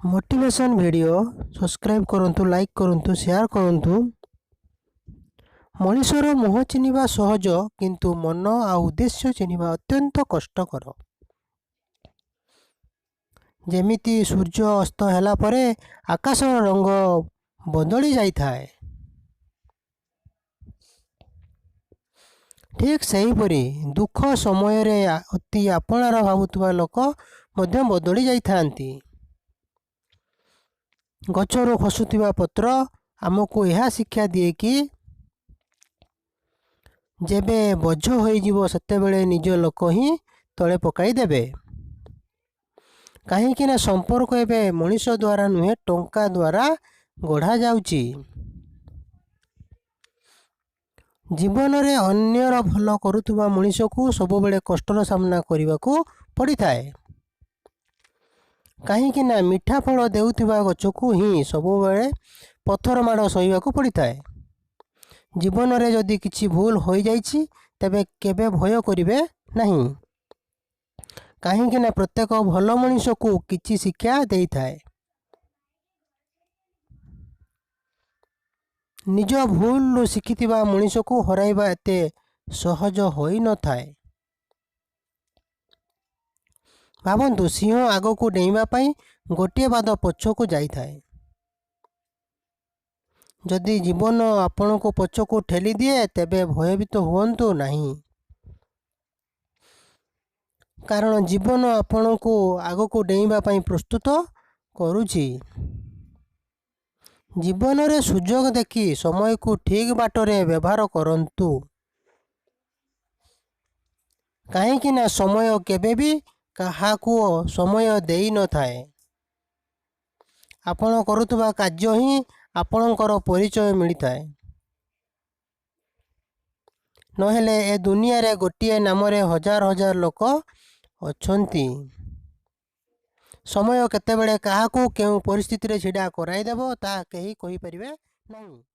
Motivation video subscribe କରନ୍ତୁ, like କରନ୍ତୁ, share କରନ୍ତୁ। ମଣିଷର ମୁହଁ ଚିହ୍ନିବା ସହଜ, କିନ୍ତୁ ମନ ଆଉ ଉଦ୍ଦେଶ୍ୟ ଚିହ୍ନିବା ଅତ୍ୟନ୍ତ କଷ୍ଟକର। ଯେମିତି ସୂର୍ଯ୍ୟ ଅସ୍ତ ହେଲା ପରେ ଆକାଶର ରଙ୍ଗ ବଦଳି ଯାଇଥାଏ, ଠିକ୍ ସେହିପରି ଦୁଃଖ ସମୟରେ ଅତି ଆପଣାର ଭାବୁଥିବା ଲୋକ ମଧ୍ୟ ବଦଳି ଯାଇଥାନ୍ତି। ଗଛରୁ ଖସୁଥିବା ପତ୍ର ଆମକୁ ଏହା ଶିକ୍ଷା ଦିଏ କି ଯେବେ ବୋଝ ହୋଇଯିବ, ସେତେବେଳେ ନିଜ ଲୋକ ହିଁ ତଳେ ପକାଇ ଦେବେ। କାହିଁକି ନା ସମ୍ପର୍କ ଏବେ ମଣିଷ ଦ୍ୱାରା ନୁହେଁ, ଟଙ୍କା ଦ୍ୱାରା ଗଢ଼ାଯାଉଛି। ଜୀବନରେ ଅନ୍ୟର ଭଲ କରୁଥିବା ମଣିଷକୁ ସବୁବେଳେ କଷ୍ଟର ସାମ୍ନା କରିବାକୁ ପଡ଼ିଥାଏ। କାହିଁକି ନା ମିଠା ଫଳ ଦେଉଥିବା ଗଛକୁ ହିଁ ସବୁବେଳେ ପଥର ମାଡ଼ ସହିବାକୁ ପଡ଼ିଥାଏ। ଜୀବନରେ ଯଦି କିଛି ଭୁଲ ହୋଇଯାଇଛି, ତେବେ କେବେ ଭୟ କରିବେ ନାହିଁ। କାହିଁକି ନା ପ୍ରତ୍ୟେକ ଭଲ ମଣିଷକୁ କିଛି ଶିକ୍ଷା ଦେଇଥାଏ। ନିଜ ଭୁଲରୁ ଶିଖିଥିବା ମଣିଷକୁ ହରାଇବା ଏତେ ସହଜ ହୋଇନଥାଏ। ଭାବନ୍ତୁ, ସିଂହ ଆଗକୁ ଡେଇଁବା ପାଇଁ ଗୋଟିଏ ପାଦ ପଛକୁ ଯାଇଥାଏ। ଯଦି ଜୀବନ ଆପଣଙ୍କୁ ପଛକୁ ଠେଲିଦିଏ, ତେବେ ଭୟଭୀତ ହୁଅନ୍ତୁ ନାହିଁ। କାରଣ ଜୀବନ ଆପଣଙ୍କୁ ଆଗକୁ ଡେଇଁବା ପାଇଁ ପ୍ରସ୍ତୁତ କରୁଛି। ଜୀବନରେ ସୁଯୋଗ ଦେଖି ସମୟକୁ ଠିକ୍ ବାଟରେ ବ୍ୟବହାର କରନ୍ତୁ। କାହିଁକି ନା ସମୟ କେବେ ବି କାହାକୁ ସମୟ ଦେଇନଥାଏ। ଆପଣ କରୁଥିବା କାର୍ଯ୍ୟ ହିଁ ଆପଣଙ୍କର ପରିଚୟ ମିଳିଥାଏ। ନହେଲେ ଏ ଦୁନିଆରେ ଗୋଟିଏ ନାମରେ ହଜାର ହଜାର ଲୋକ ଅଛନ୍ତି। ସମୟ କେତେବେଳେ କାହାକୁ କେଉଁ ପରିସ୍ଥିତିରେ ଛିଡ଼ା କରାଇଦେବ, ତାହା କେହି କହିପାରିବେ ନାହିଁ।